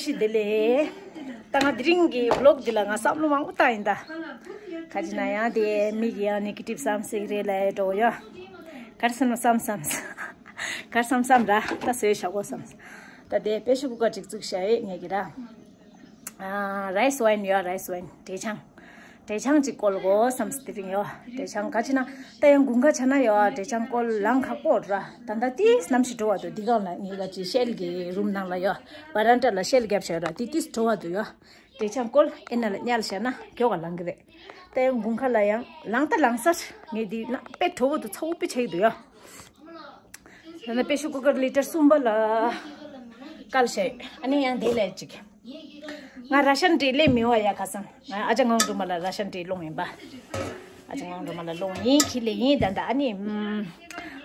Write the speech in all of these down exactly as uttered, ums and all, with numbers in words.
ཞི་བདེ་ལེགས། ད་ང་དེ་རིང་གི་བི་ལོག་འདི་ལ་ང་བསམ་བློ་མང་པོ་བཏང་ཡིན་ད། ག་ཅི་ན་ཡང་དེ་མིག་ཡང་ནེ་གེ་ཊིབ་བསམ་སྲིད་རེད་ལ་འགྲོ་ཡོད། ག་རེ་བསམ་ན་བསམ་བསམ། ག་རེ་བསམ་བསམ་ར་ད་བཟོས་བཞག་གོ་བསམ། ད་དེ་པེ་ཤ་ཀུ་ཀར་ཅིག་བཙུགས་བཞག་ཡོད་ངས་ཀྱི་ར། ཨ། རའི་སི་ཝའིན་ཡོད། རའི་སི་ཝའིན་འབྲས་ཆང་། འབྲས་ཆང་ཅིག་བསྐོལ་དགོས་བསམ་སྟེ་རིང་ཡོད། འབྲས་ཆང་ག་ཅི་ན་ད་ཡང་དགུན་ཁ་ཆ་ན་ཡོད། འབྲས་ཆང་བསྐོལ་ལང་ཁག་པོ་ར། ད་ལྟ་ཏིས་གནམ་གཤིས་དྲོ་བ་འདུག་འདི་གང་ལ་ངེད་ཀ་ཅི་ཤེལ་གྱི་རུམ་ནང་ལ་ཡོད། བ་རན་ཏ་ལ་ཤེལ་བརྒྱབ་བཞག་ར་དེ་ཏིས་དྲོ་བ་འདུག་ཡོད། འབྲས་ཆང་བསྐོལ་ཨེ་ན་ལ་དམྱལ་བཞག་ན་མགྱོགས་ག་ལང་གི་རེད། ད་ཡང་དགུན་ཁ་ལ་ཡང་ལང་ད་ལང་སར་ངས་འདི་ན་དཔེ་དྲོ་བོ་འདུག་ཚ་བོ་དཔེ་ཆགས་ཀྱི་འདུག་ཡོད། ད་ནི་པེ་ཤ་ཀུ་ཀར་ལི་ཊར་གསུམ་པ་ལ་བཀལ་བཞག་ཡོད། ཨ་ནི་ཡང་དེ་ལས་ཅིག་ང་ར་ཤན་འབྲས་ལེན་མི་བ་ཡ་ཁ་སང་ང་ཨ་ཅག་ངག་དབང་སྒྲོལ་མ་ལ་ར་ཤན་འབྲས་སློང་ཡིན་པ། ཨ་ཅག་ངག་དབང་སྒྲོལ་མ་ལ་སློང་ཡིན་ཁྱི་ལེ་ཡིན་ད་ད་ཨ་ནི་ཨམ།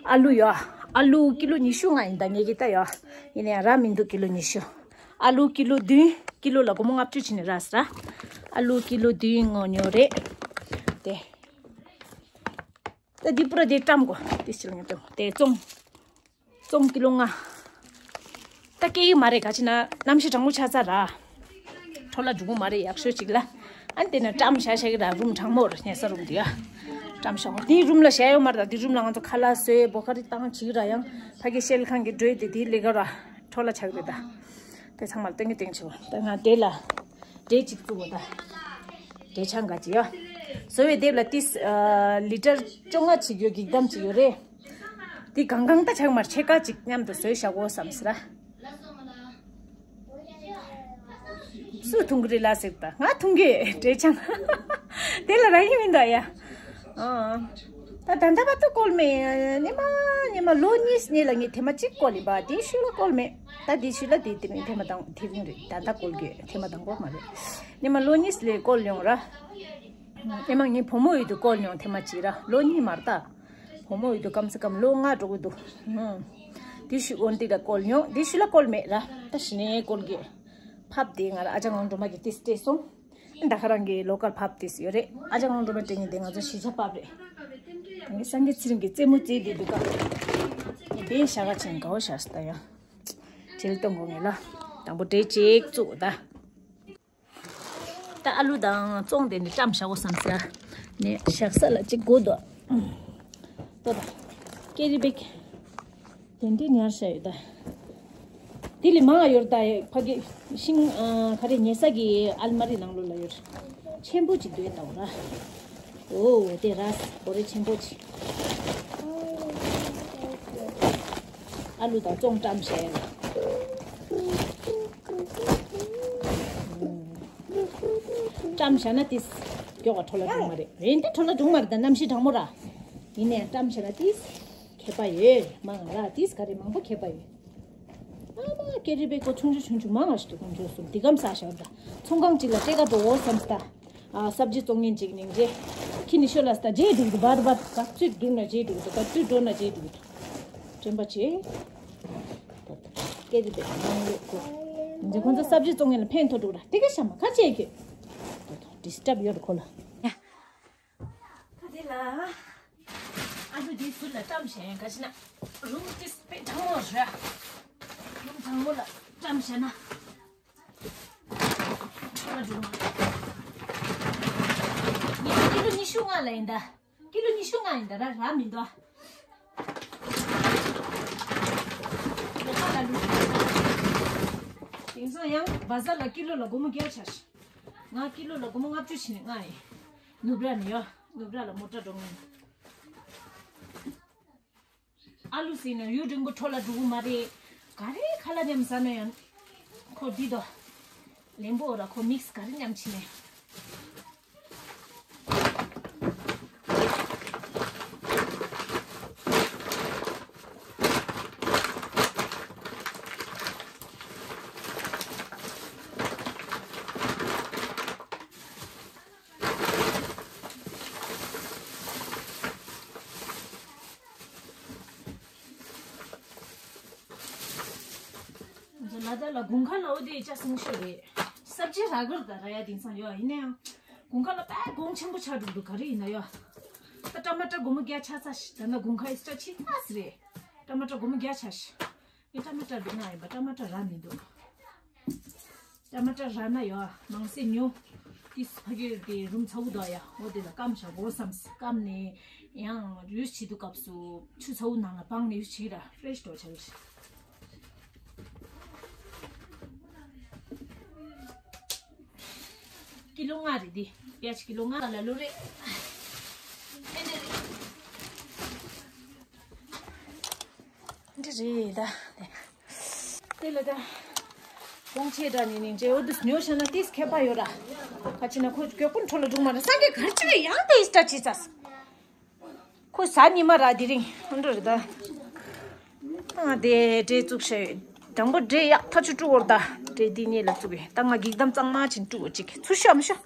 ཨ་ལུ་ཡོད། ཨ་ལུ་ཀི་ལོ་ཉི་ཤུ་ལྔ་ཡིན་ད་ངེད་ཀྱི་ད་ཡོད། ཡིན་ནའི་ར་མི་འདུག་ཀི་ལོ་ཉི་ཤུ། ཨ་ལུ་ཀི་ལོ་བདུན། ཀི་ལོ་ལ་སྒོར་མོ་ལྔ་བཅུ་བྱིན་ནས་རག་སོང་ར། ཨ་ལུ་ཀི་ལོ་བདུན་བསྔོ་ཉོ་རེད། དེ། ད་འདི་པུ་ར་དེ་བཀྲམ་གོ་དེ་ཕྱི་ལ་ངས་བཀྲམ་དེ་བཙོང་། བཙོང་ཀི་ལོ་ལྔ། ད་སྐྱེ་གི་མ་རེད་ག་ཅི་ན་གནམ་གཤིས་གྲང་མོ་ཆགས་ཚར་ར། འཕྲོ་བརླག་འགྲོ་གི་མ་རེད་ཡག་ཤོས་ཅིག་ལ། ཨ་ནི་དེ་ན་བཀྲམ་བཞག་བཞག་གི་ར་རུམ་གྲང་མོ་ར་ཉལ་ས་རུམ་དེ་ཡ། བཀྲམ་བཞག་གོ་དེའི་རུམ་ལ་བཞག་ཡོད་མ་རེད་ད་དེ་རུམ་ལ་ང་ཚོ་ཁ་ལག་བཟོས་བོ་ཁ་རི་བཏང་བྱེད་ཀྱི་ར་ཡང་ཕ་གི་ཤེལ་ཁང་གི་འགྲོས་དེ་དེའི་ལས་ཀ་ར་འཕྲོ་བརླག་ཆགས་གི་རེད་ད། དེ་ཚང་མར་སྟོན་གི་སྟོན་གི་བྱེད་པ་ད་ང་དེ་ལ། འབྲས་གཅིག་བཙུགས་པ་དང་། འབྲས་ཆང་ག་ཅི་ཡོད། བཟོ་བའི་དེབ་ལ་ཏིས་ལི་ཊར་བཅོ་ལྔ་ཅིག་ཡོད་གི་གདམ་ཅིག་ཡོད་རེད། དེ་གང་གང་ད་ཆག་མར་ཕྱེད་ཀ་ཅིག་མཉམ་དུ་བཟོས་བཞག་གོ་བསམ་ཟེར། སུ་འཐུང་གི་རེད་ལ་ཟེར་ད་ང་འཐུང་གི་འབྲས་ཆང་། དེ་ལ་རག་གི་མིན་ད་ཡ། ཨ། ད་ད་ལྟ་བར་དུ་བསྐོལ་མེད། ཉི་མ་ཉི་མ་ལོ་གཉིས་གཉིས་ལ་ངས་ཐེངས་མ་གཅིག་བསྐོལ་ཡིན་པ་དེའི་ཤུལ་ལ་བསྐོལ་མེད། ད་དེའི་ཤུལ་ལ་དེ་དེ་རིང་ཐེངས་མ་དང་དེ་རིང་རེད་ད་ལྟ་བསྐོལ་གི་ཐེངས་མ་དང་པོ་མ་རེད། ཉི་མ་ལོ་གཉིས་ལས་བསྐོལ་ཡོང་ར། ཨེ་མ་ངས་བུ་མོ་ཡོད་དུས་བསྐོལ་མྱོང་ཐེངས་མ་གཅིག་ར་ལོ་གཉིས་མ་རེད་ད། བུ་མོ་ཡོད་དུས་སྐམ་ས་སྐམ་ལོ་ལྔ་འགྲོ་གི་འདུག་ཨང་། དེ་ཤུལ་འོན་ཏེ་ལ་བསྐོལ་མྱོང་དེ་ཤུལ་ལ་བསྐོལ་མེད་ར་ད་ཞི་ནས་བསྐོལ་གི་ཕབ་དེ་ང་ར་ཨ་ཅག་ངག་དབང་སྒྲོལ་མ་གིས་ཏིས་སྤྲད་སོང་། ད་ཁ་རང་གི་ལོ་ཀལ་ཕབ་ཏིས་ཡོད་རེད། ཨ་ཅག་ངག་དབང་སྒྲོལ་མ་སྤྲད་མཁན་དེ་ང་ཚོ་གཞིས་ཆགས་ཕབ་རེད། ད་ངས་སངས་རྒྱས་ཚེ་རིང་གི་རྩེད་མོ་རྩེ་བསྡད་འདུག་ག་ངས་དེ་ཤ་ག་ཆེན་དགའ་བོ་བཞག་སོང་ད་ཡ། བྱིལ་གཏོང་དགོས་ངེས་ལ། དང་པོ་འབྲས་གཅིག་བཙུགས་ད། ད་ཨ་ལུ་དང་བཙོང་དེ་ནི་བཀྲམ་བཞག་གོ་བསམ་ཟེར། ནས་བཞག་ས་ལ་གཅིག་དགོས་འདུག་ཏོ་ད། ཀེ་རི་བེག་དེ་འདྲའི་ཉར་བཞག་ཡོད་ད། དེ་ལས་མང་ང་ཡོད་ད་ཕ་གི་ཤིང་ཨ་ག་རེ་ཉལ་ས་གི་ཨལ་མ་རི་ནང་ལོགས་ལ་ཡོད། ཆེན་པོ་གཅིག་འདུག་ད་འོ་ན། ཨོ་དེ་ར་སྒོ་རེ་ཆེན་པོ་གཅིག་ཨ་ལུ་དང་བཙོང་བཀྲམ་བཞག་ཡོད་ལ། བཀྲམ་བཞག་ན་ཏིས། མགྱོགས་པ་འཕྲོ་བརླག་འགྲོ་མ་རེད། རེད་འདི་འཕྲོ་བརླག་འགྲོ་མ་རེད་ད་གནམ་གཤིས་གྲང་མོ་ར། ཡིན་ནའི་བཀྲམ་བཞག་ན་ཏིས། ཁྱད་པར་ཡོད་མང་ར་ཏིས་ག་རེ་མང་པོ་ཁྱད་པར་ཡོད། ཨ་མ་ཀེ་རི་བེག་ཀོ་ཆུང་ཆུང་ཆུང་ཆུང་མང་ང་ཞིག་འདུག་ཁོང་ཚོ་གསུམ་འདི་གམ་ས་ཞོར་ད། ཚོང་ཁང་གཅིག་ལ་སྤྲད་ཀ་འགྲོ་འོ་བསམ་སྟ། ཨ་སབ་ཇི་བཙོང་མཁན་གཅིག་ནིང་རྗེ། ཁྱི་ནི་ཤོ་ལ་སྟ་རྗེས་འགྲོ་གི་འདུག་བར་བར་ག་ཚོད་འགྲོ་ན་རྗེས་འགྲོ་གི་འདུག་ག་ཚོད་འགྲོ་ན་རྗེས་འགྲོ་གི་འདུག་དྲན་པ་བྱེད། ཀེ་རི་བེག་མང་ལོས་གོ། འདི་ཁོང་ཚོ་སབ་ཇི་བཙོང་མཁན་ལ་ཕན་ཐོགས་འགྲོ་ར་དེ་ག་ཤ་མ་ཁ་ཆེ་གི། ཌི་སི་ཊབ་ཡོད་རེད་ཁོ་ལ། ད་དེ་ལ། ཨ་ནུ་དེའི་ཟུར་ལ་བཀྲམ་བྱས་ག་ཅི་ན། རུམ་ཏིས་དཔེ་གྲང་མོ་རེད། རུམ་གྲང་མོ་ལ་བཀྲམ་བྱས་ན། ཁྲོ་ལ་འགྲོ་མ། ངས་ཀི་ལོ་ཉི་ཤུ་ལྔ་ལ་ཡིན་ད། ཀི་ལོ་ཉི་ཤུ་ལྔ་ཡིན་ད་ར་ར་མི་འདུག་ལོ་ཁ་ལ་ལུས། དེང་སང་ཡང་བ་ཟ་ལ་ཀི་ལོ་ལ་སྒོར་མོ་བརྒྱ་ཆགས་ཤག་ང་ཀི་ལོ་ལ་སྒོར་མོ་ལྔ་བཅུ་བྱིན་ནས་ང་ཡིན། ནུབ་ར་ནས་ཡོད། ནུབ་ར་ལ་མོ་ཊ་འགྲོ་ངེས། ཨ་ལུ་ཟེར་ན་ཡུན་རིང་པོ་འཕྲོ་ལ་འགྲོ་གི་མ་རེད། ག་རེ་ཁ་ལག་མཉམ་ཟ་ན་ཡང་། ཁོ་འདི་དོ། ལེན་པོ་ར་ཁོ་མིག་སི་ག་རེ་མཉམ་ཕྱིན་ནས། ང་ཚོ་ལ་དྭགས་ལ་དགུན་ཁ་ལ་འོ་དེ་ལྕགས་སྲང་ཤོས་རེད། སབ་ཇི་རག་གི་རེད་ད་ར་ཡ་དེང་སང་ཡོད་ཡིན་ན་ཡང་། དགུན་ཁ་ལ་དཔེ་གོང་ཆེན་པོ་ཆགས་འགྲོ་འདུག་ག་རེ་ཡིན་ན་ཡོད། ད་ཊ་མ་ཊ་སྒོར་མོ་བརྒྱ་ཆགས་ཚར་ཤག་ད་ནི་དགུན་ཁ་ཨེག་སི་ཊྲ་ཆེ་ཚ་ཟིག་རེད། ཊ་མ་ཊ་སྒོར་མོ་བརྒྱ་ཆགས་ཤག་ངས་ཊ་མ་ཊ་འདི་ང་ཡིན་པ་ཊ་མ་ཊ་རག་མི་འདུག་ཊ་མ་ཊ་ར་ན་ཡོད་མང་སེ་ཉོ། ཏིས་ཕ་གིར་དེ་རུམ་ཚ་བོ་དོ་ཡ། འོ་དེ་ལ་སྐམ་བྱ་གོ་བསམས། སྐམ་ནས་ཡང་ཡུས་བྱེད་དུས་སྐབས་སུ་ཆུ་ཚ་བོ་ནང་ལ་སྦངས་ནས་ཡུས་བྱེད་ར་ཕི་རེ་ཤི་དོ་བྱ་གི། ཀི་ལོ་ལྔ་རེད་དེ། པི་ཡ་ཅི་ཀི་ལོ་ལྔ་ལ་ལོ་རེད། འདི་རེད་ད། དེ་ལ་ད། གོང་ཆེ་དྲ་ནི་ནིང་ཇེ་འོ་དུ་ཉོ་ཤ་ན་ཏིས་ཁྱད་པར་ཡོད་ར། ཁ་ཆེ་ན་ཁོ་མགྱོགས་པོ་འཕྲོ་ལ་འགྲོ་མ་ར། སང་གེ་གར་ཅི་ཡང་ཏིས་ཏྲ་ཅི་ཙ། ཁོ་ཟ་ཉི་མ་ར་དེ་རིང་འགྲོ་རེད་ད། ཨ་དེ་འདྲེ་བཙུགས་ཤ་ཡོད། དང་པོ་འདྲེ་ཡག་ཐག་ཆུ་དཀྲུག་འོར་ད། འདྲེ་འདི་གཉིས་ལ་བཙུགས་ཡོད། ད་ང་འགྱིག་དམ་གཙང་མ་ཆེན་དཀྲུག་འོ་ཅིག་ཚུར་ཤོག་མི་ཤོག་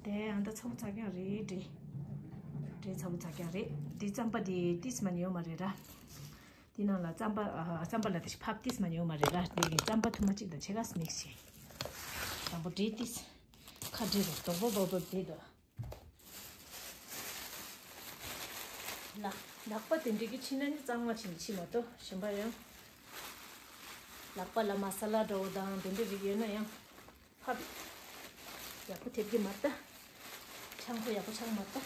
དེ་ཨ་ད་ཚ་བོ་ཚ་རྐྱང་རེད། འདྲེ་འདྲེ་ཚ་བོ་ཚ་རྐྱང་རེད། དེ་རྩམ་པ་དེ་ཏིས་མ་ཉོ་མ་རེད་ར། དེ་ནང་ལ་རྩམ་པ་ཨ་རྩམ་པ་ལ་དེ་ཕབ་ཏིས་མ་ཉོ་མ་རེད་ར། དེ་གི་རྩམ་པ་ཐུར་མ་གཅིག་དང་ཕྱེད་ཀ་མིག་སི་བྱས། དང་པོ་འདྲེ་ཏིས་ཁ་འདྲེ་རོ་དོག་པོ་བབ་བབ་དེ་དོ། ལག་ལག་པ་དེ་འདྲ་གི་ཕྱིན་ན་ནི་གཙང་མ་བྱིན་ཕྱིན་མ་གཏོགས་གཞན་པ་ཡང་། ལག་པ་ལ་མ་ས་ལ་འདྲ་བོ་དང་དེ་འདྲ་རིགས་ཡོད་ན་ཡང་ཕབ། ཡག་པོ་ཐེབས་ཀྱི་མ་ལྟ། ཆང་ཁོ་ཡག་པོ་ཆགས་མ་ལྟ།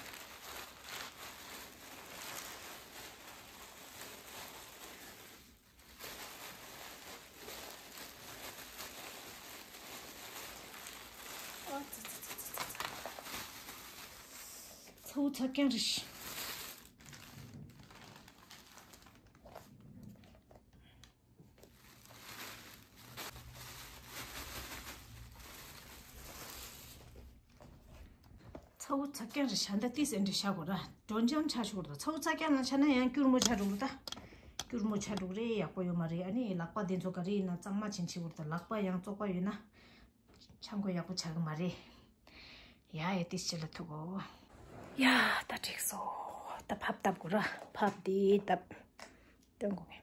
ཚ་བོ་ཚ་རྐྱང་རེད། ཚ་བོ་ཚ་རྐྱང་རེད། ཤ་འདི་ཏིས་ཨེ་འདྲ་བྱ་དགོས་ར། སྒྲོན་ལྗང་ཆ་ཤོར་ད། ཚ་བོ་ཚ་རྐྱང་ལ་ཆ་ན་ཡང་སྐྱུར་མོ་ཆ་འགྲོ་གི་རེད་ད། སྐྱུར་མོ་ཆ་འགྲོ་གི་རེད། ཡག་པོ་ཡོད་མ་རེད། ཨ་ནི་ལག་པ་དེ་ཚོ་ག་རེ་ཡིན་ན་གཙང་མ་བྱིན་བྱེད་དགོས་རེད་ད། ལག་པ་ཡང་བཙོག་པ་ཡོད་ན་ཆང་ཁོ་ཡག་པོ་ཆགས་གི་མ་རེད། ཡ་ཡ་ཏིས་ཆེ་ལ་ཐུག་གོ། ཡ་ད་འགྲིག་སོང་། ད་ཕབ་བཏབ་དགོས་ར། ཕབ་དེ་བཏབ། སྟོན་དགོས་ངས།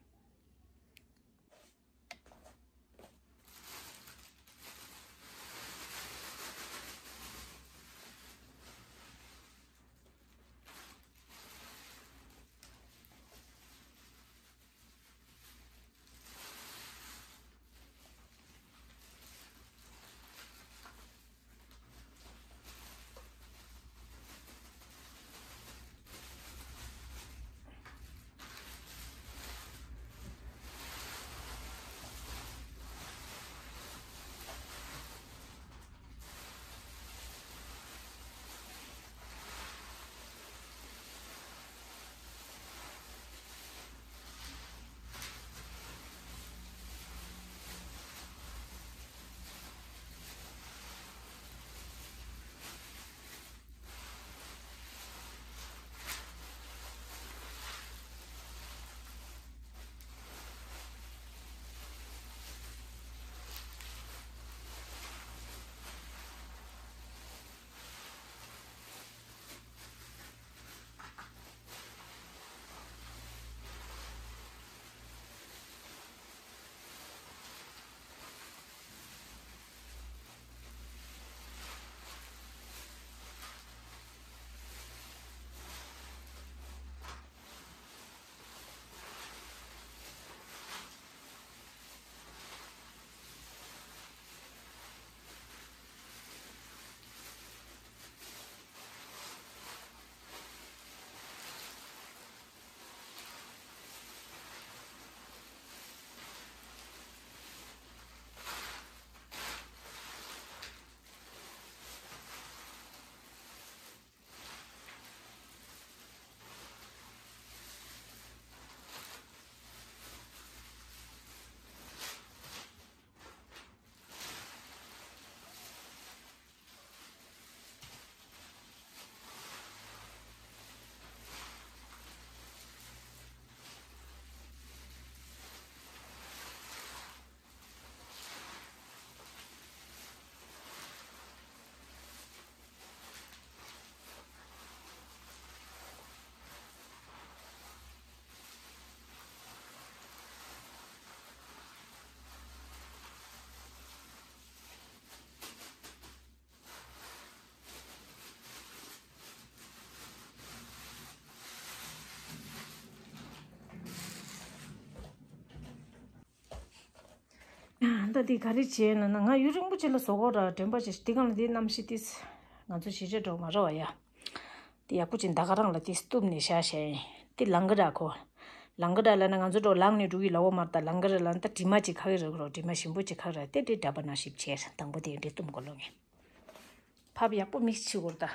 ད་འདི་ག་རེ་བྱས་ན་ན། ང་ཡུན་རིང་པོ་ཅིག་ལ་བཟོ་དགོས་ར། དྲན་པ་ཅིག་འདི་གང་ལ་འདི་གནམ་གཤིས་ཏིས་ང་ཚོ་གཞིས་ཆགས་འགྲོ་མ་ར་བ་ཡ། དེ་ཡག་པོ་ཅིག་ད་ག་རང་ལ་དེ་གཏུབ་ནས་བཞག་བཞག་ཡིན། དེ་ལང་ཀི་ར་ཁོ། ལང་ཀི་ར་ལ་ན་ང་ཚོ་འགྲོ་ལངས་ནས་འགྲོ་གི་ལ་འོ་མར་ད་ལང་ཀི་ར་ལ་ན་ད་དྲི་མ་ཅིག་ཁ་གི་ར་ཁོ་ར། དྲི་མ་ཞིམ་པོ་ཅིག་ཁ་གི་ར། དེ་འདྲའི་འདྲ་པ་ན་ཞིབ་ཆེར་དང་པོ་དེ་འདྲའི་གཏུབ་དགོས་ལོ་ངས། ཕབ་ཡག་པོ་མིག་ཆི་གོར་ད།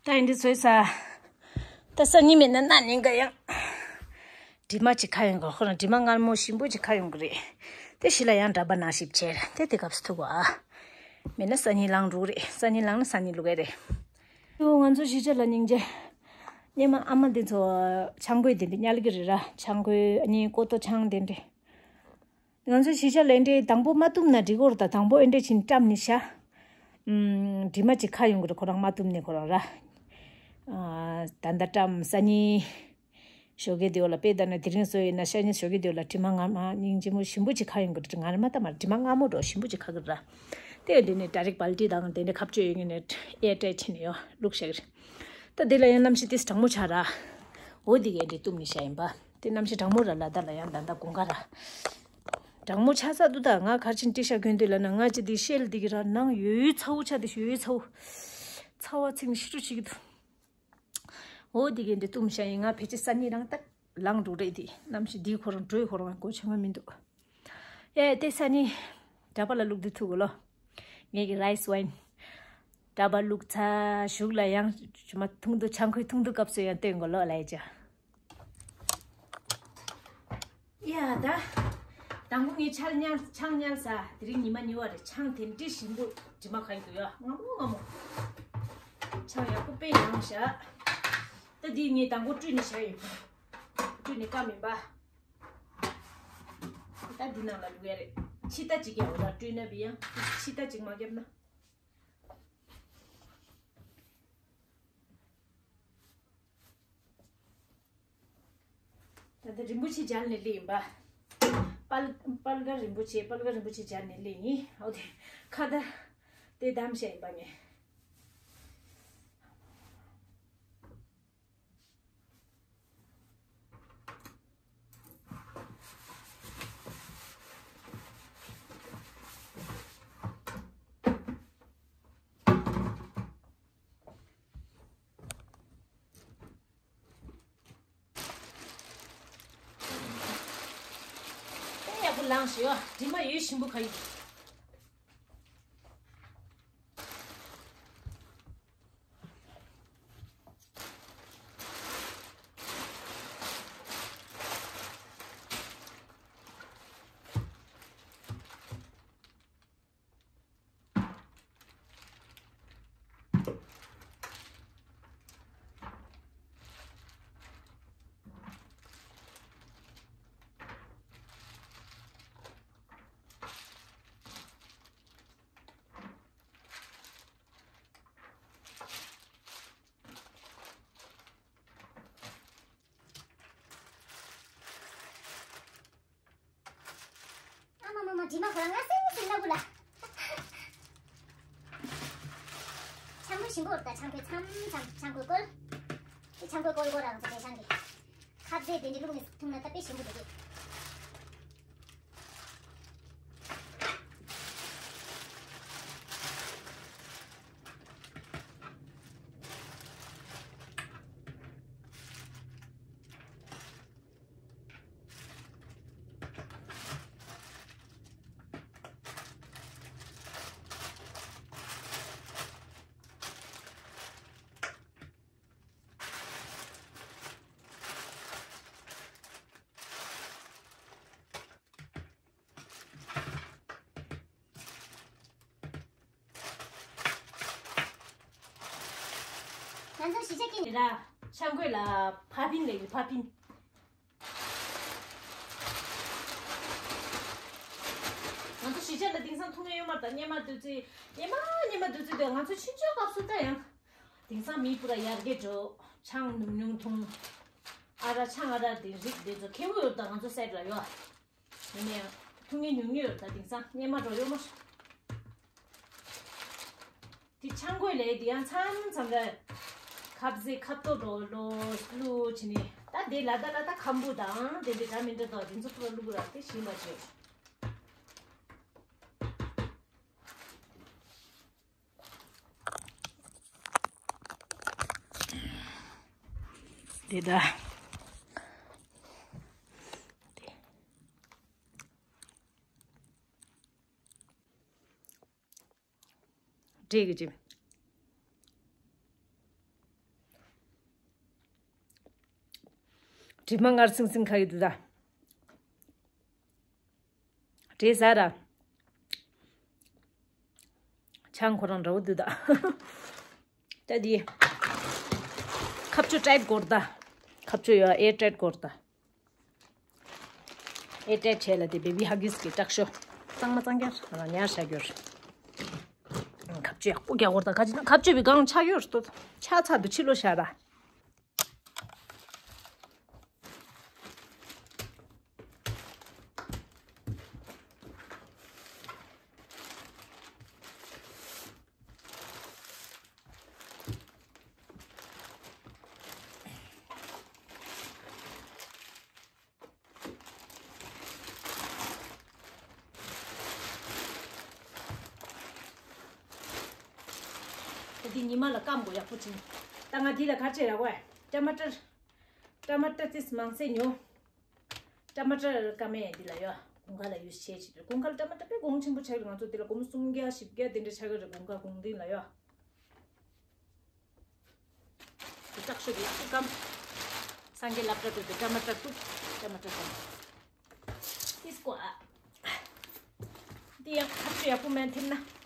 ད་ཡིན་འདི་ཚོའི་ས། ད་སང་ཉིན་མེད་ན་གནངས་ཉིན་ག་ཡང་། དྲི་མ་ཅིག་ཁ་ཡོང་གི། ཁོ་རང་དྲི་མ་མངར་མོ་ཞིམ་པོ་ཅིག་ཁ་ཡོང་གི་རེད། དེ་གཞི་ལ་ཡང་འདྲ་པ་ནང་ཞིབ་ཆེར་དེ་དེ་སྐབས་སུ་ཐུག་གོ་ཨ། མེད་ན་སང་ཉིན་ལངས་འགྲོ་གི་རེད། སང་ཉིན་ལངས་ན་སང་ཉིན་ལུག་གི་རེད། ཡོ་ང་ཚོ་གཞིས་ཆགས་ལ་སྙིང་རྗེ། སྙེ་མ་ཨ་མ་འདི་ཚོ་ཆང་གོས་དེ་འདྲ་ཉལ་གི་རེད་ར། ཆང་གོས་ཨ་ནི་ཀོ་ཏོ་ཆང་དེ་འདྲ། ང་ཚོ་གཞིས་ཆགས་ལ་འདྲའི་དང་པོ་མ་བཏུབ་ན་འགྲིག་གོ་ར། ད་དང་པོ་ཨེ་འདྲའི་ཕྱིན་བཀྲམ་ནི་ཤ། ཨུམ། དྲི་མ་ཅིག་ཁ་ཡོང་གི་རེད་ཁོ་རང་མ་བཏུབ་ནས་ཁོ་རང་ར། ཨ། ད་ལྟ་བཀྲམ་སང་ཉིན། ཞོགས་ཀས་དེ་འོ་ལ་དཔེ་ལྟ་ན་དེ་རིང་བཟོས་ཡིན་ན་ཤ་ཉིན་ཞོགས་ཀས་དེ་འོ་ལ་དྲི་མ་ངར་མ་སྙིང་རྗེ་མོ་ཞིམ་པོ་ཅིག་ཁ་ཡོང་གི་རེད། ང་ར་མ་ད་མ་དྲི་མ་མངར་མོ་འགྲོ་ཞིམ་པོ་ཅིག་ཁ་གི་ར། དེ་འདི་ནས་ད་རེག་བལ་ཏི་དང་དེ་འདྲ་ཁ་གཅོད་ཡོད་ངེས་ནས་ཨེ་ཏྲེ་ཕྱིན་ཡོ་ལུག་ཤ་གི་རེད། ད་དེ་ལ་ཡང་གནམ་གཤིས་ཏིས་གྲང་མོ་ཆགས་ར། འོ་དེ་གས་འདྲེ་གཏུབ་ནི་ཤ་ཡིན་པ། དེ་གནམ་གཤིས་གྲང་མོ་ར་ལ་ད་ལ་ཡང་ད་ད་དགུན་ཁ་ར། གྲང་མོ་ཆགས་ས་འདུག་ད་ང་གར་ཕྱིན་ཏི་ཤ་གོན་དུས་ལ་ན་ང་ཅི་དེ་ཤེལ་དེ་གི་ར་ནང་ཡོད་ཚ་བོ་ཆགས་དེ་ཡོད་ཚ་བོ། ཚ་བ་ཚིག་ནི་ཤི་རུ་ཞིག་གི་འདུག་འོ་དེ་གས་འདྲེ་གཏུབ་ཤ་ཡིན། ང་ཕལ་ཆེར་སང་ཉིན་རང་ཏག་ལངས་འགྲོ་རེད། དེ་གནམ་གཤིས་འདིའི་ཁོ་རང་དྲོད་ཁོ་རང་གོ་ཆེན་པོ་མི་འདུག་ཡ་དེ་སང་ཉིན་གྲྭ་པ་ལ་ལུག་འདི་ཐུག་གོ་ལོ། ངེད་ཀྱི་རའི་སི་ཝའིན། གྲྭ་པ་ལུག་ཚ་གཞུག་ལ་ཡང་ཇུ་མ་ཐུང་དུ་ཆང་ཁོས་ཐུང་དུ་སྐབས་སུ་ཡང་སྟོན་གོ་ལོ་ལ་ཡ་ཅ། ཡ་ད། དང་པོ་ངས་ཆང་ཉལ་ཆང་ཉལ་ས་དེ་རིང་ཉི་མ་གཉིས་པ་རེད། ཆང་དེ་འདྲི་ཞིམ་པོ་དྲི་མ་ཁ་ཡི་འདུག་ཡ་ངམ་མོ་ངམ་མོ། ཆང་ཡག་པོ་དཔེ་ཡང་བཞག་ད་འདི་ངས་དང་པོ་བཀྲུས་ནས་བཞག་ཡོད། བཀྲུས་ནས་བཀབ་མིན་པ། ད་འདི་ནང་ལ་བླུག་ཡ་རེད། ཕྱི་ལྟ་གཅིག་ཡ་འོ་ལ་བཀྲུས་ན་བི་ཡང་ཕྱི་ལྟ་གཅིག་མ་བརྒྱབ་ན། ད་ལྟ་རིན་པོ་ཆེ་སྦྱར་ནས་སླེབས་ཡིན་པ། དཔལ་དཔལ་དཀར་རིན་པོ་ཆེ་དཔལ་དཀར་རིན་པོ་ཆེ་སྦྱར་ནས་སླེབས་ཡིན། འོ་དེ་ཁ་ད་དེ་བདམས་བྱས་ཡིན་པ་ངས། ཡག་པོ་ལངས་ཤོག་དྲི་མ་ཡོད་ཞིམ་པོ་ཁ་ཡིན། དྲི་མ་ཁོ་རང་ང་སེམས་སེམས་ན་བུ་ལ། ཆང་ཁོལ་ཞིམ་པོ་རེད་ད། ཆང་ཁོལ་མཚམས་མཚམས་ཆང་ཁོལ་བསྐོལ། དེ་ཆང་ཁོལ་བསྐོལ་བསྐོལ་རང་ཚོ་དེ་ཆང་གི་ཁ་ཟས་དེ་འདྲ་བླུགས་ནས་འཐུང་ན་ད་དཔེ་ཞིམ་པོ་འདུག་གི། ང་ཚོ་གཞིས་ཆགས་ཀྱི་ར་ཆང་གོས་ལ་ཕ་ཕིན་ལས་ཀྱི་ཕ་ཕིན། ང་ཚོ་གཞིས་ཆགས་ལ་དེང་སང་འཐུང་ཡས་ཡོད་མ་རེད་ད། སྙེ་མ་དུས་ཚོད་སྙེ་མ་སྙེ་མ་དུས་ཚོད་དེ་ང་ཚོ་ཕྱི་ཕྱོགས་སྐབས་སུ་ད་ཡང་དེང་སང་མི་སྤུ་ར་ཡར་རྒྱས་འགྲོ། ཆང་ཉུང་ཉུང་འཐུང་། ཨ་ར་ཆང་ཨ་ར་དེ་རིགས་དེ་ཚོ་ཁེ་བོ་ཡོད་ད་ང་ཚོ་སེད་ལ་ཡོད། ཡིན་ནའང་འཐུང་ངེས་ཉུང་ཉུང་ཡོད་ད། དེང་སང་སྙེ་མ་འགྲོ་ཡོད་མ། དེ་ཆང་གོས་ལས་དེ་ཡང་མཚམས་མཚམས་ར་ཁབ་ཟས་ཁབ་ཏོ་འགྲོ་ལོ་བླུག་བྱས་ནས་ད་དེ་ལ་ད་ལ་ད་ཁམ་བུ་དང་དེ་འདྲ་འདྲ་མི་འདྲ་དང་དེ་ཚོ་ཕུ་ར་བླུག་ར་དེ་ཞིམ་པ་བྱས། དེ་ད། འབྲས་ཀྱི་ཅིམ། དྲི་མ་མངར་སིང་སིང་ཁ་གི་འདུག་ད། འབྲས་ཟ་ར། ཆང་ཁོ་རང་འདྲ་བོ་འདུག་ད། ད་དེ། ཁབ་ཆུ་ཊའིཊ་དགོས་རེད་ད། ཁབ་ཆུ་ཡོད་ཨེར་ཊའིཊ་དགོས་རེད་ད། ཨེར་ཊའིཊ་བྱས་ལ་དེ་བེ་བི་ཧ་གིས་ཀྱི་སྐྲག་ཤོ། གཙང་མ་གཙང་རྐྱང་རང་ཉར་བྱ་རྒྱུར། ཁབ་ཆུ་ཡག་པོ་རྒྱག་དགོས་རེད་ད། ཁ་ཅིག་ན་ཁབ་ཆུ་བི་གང་ཆག་ཡོད་རེད་ད། ཆག་ཚར་དུས་ཕྱི་ལོགས་བཞག་ར། ད་འདི་ཉི་མ་ལ་སྐམ་དགོས་ཡག་པོ་བྱིན། ད་ང་འདི་ལ་ག་རེ་བྱས་ར་གོ། ཊ་མ་ཊར། ཊ་མ་ཊར་ཏིས་མང་སེ་ཉོ། ཊ་མ་ཊར་ཀ་མེ་འདི་ལ་ཡོད། དགུན་ཁ་ལ་ཡུས་བྱས་ཅི། དགུན་ཁ་ལ་ཊ་མ་ཊར་དཔེ་གོང་ཆེན་པོ་ཆགས་ཀྱི་རེད། ང་ཚོ་འདི་ལ་སྒོར་མོ་སུམ་བརྒྱ་བཞི་བརྒྱ་དེ་འདྲ་ཆགས་ཀྱི་རེད། དགུན་ཁ་གུང་ཏིང་ལ་ཡོད། དེ་སྐྲག་ཤོས་དེ་ཡག་པོ་སྐམ། སངས་རྒྱས་སློབ་གྲྭ་དུ་དེ་ཊ་མ་ཊར་བཏུག་ཊ་མ་ཊར་སྐམ། ཏིས་ཀོ་ཨ། འདི་ཡང་ཁ་ཆུ་ཡག་པོ་མེད་ཐིམ་ན།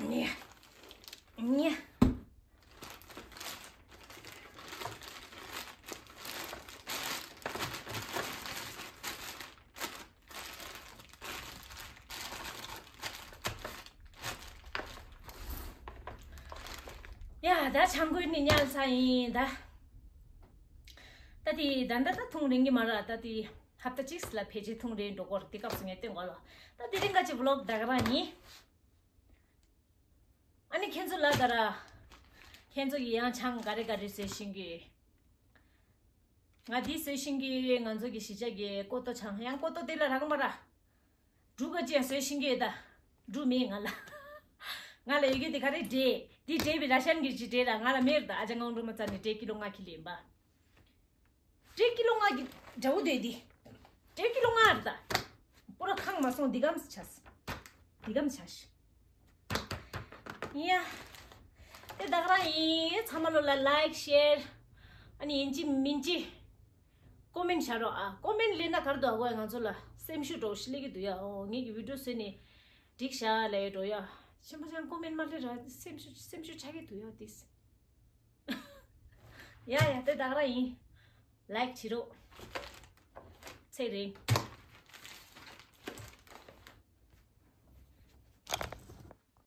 ཉེ། ཉེ། ཡ་ད་ཆང་གོས་ནི་ཉལ་ས་ཡིན་ད། ད་དེ་ད་ད་ད་འཐུང་རན་གི་མ་ར། ད་དེ་ཧབ་ཏ་གཅིག་ལ་ཕལ་ཆེར་འཐུང་རན་འགྲོ་གི་རེད། དེ་སྐབས་སུ་ངས་སྟོན་གོ་ལོ། ད་དེ་རིང་ག་ཅི་བི་ལོག་ད་ག་རང་ཡིན། ཨ་ནི་ཁྱེད་ཚོ་ལ་ད་ར། ཁྱེད་ཚོ་ཡི་ཡང་ཆང་ག་རེ་ག་རེ་བཟོས་ཤིང་གི། ང་འདི་བཟོས་ཤིང་གི་ང་ཚོ་གི་གཞིས་ཆགས་ཀྱི་ཀོ་ཏོ་ཆང་ཡང་ཀོ་ཏོ་དེ་ལ་རག་མ་ར། འབྲུ་ག་ཅན་བཟོས་ཤིང་གི་ད། འབྲུ་མེད་ང་ལ། ང་ལ་ཡོད་གི་དེ་ག་རེ་འབྲས། འདི་འབྲས་བི་ར་ཤན་གི་ཅི་འབྲས་ར་ང་ལ་མེད་ར་ད། ཨ་ཅག་ངའི་འབྲུ་མ་རྩ་ནི་འབྲས་ཀི་ལོ་ལྔ་ཁི་ལེན་པ། འབྲས་ཀི་ལོ་ལྔ་གི་འདྲ་བོ་དེ་འདི། འབྲས་ཀི་ལོ་ལྔ་རེད་ད། པོ་ར་ཁང་མ་སོང་འདི་གམ་ཆས། འདི་གམ་ཆས། ཡ། དེ་ད་ག་རང་ཡིན། ཚང་མ་ལོ་ལ་ལའིཀ་ཤེར། ཨ་ནི་ཡིན་གཅིག་མིན་གཅིག་ཀོ་མེན་བྱ་རོགས་ཨ། ཀོ་མེན་ལེན་ན་གར་འདུག་ཨ་གོ། ང་ཚོ་ལ་སེམས་ཤུགས་འགྲོ་ཤི་ལེ་གི་འདུག་ཡ། ཨོ་ངེད་ཀྱི་བི་ཌིའོ་བཟོས་ནས་འགྲིག་ཤག་ལས་འགྲོ་ཡ། ཆེན་པོ་ཅང་ཀོ་མེན་མ་ལེན་ར་སེམས་ཤུགས་སེམས་ཤུགས་ཆག་གི་འདུག་ཡ་ཏིས། ཡ་ཡ་དེ་ད་ག་རང་ཡིན། ལའིཀ་བྱེད་རོགས། ཚེ་རིང་།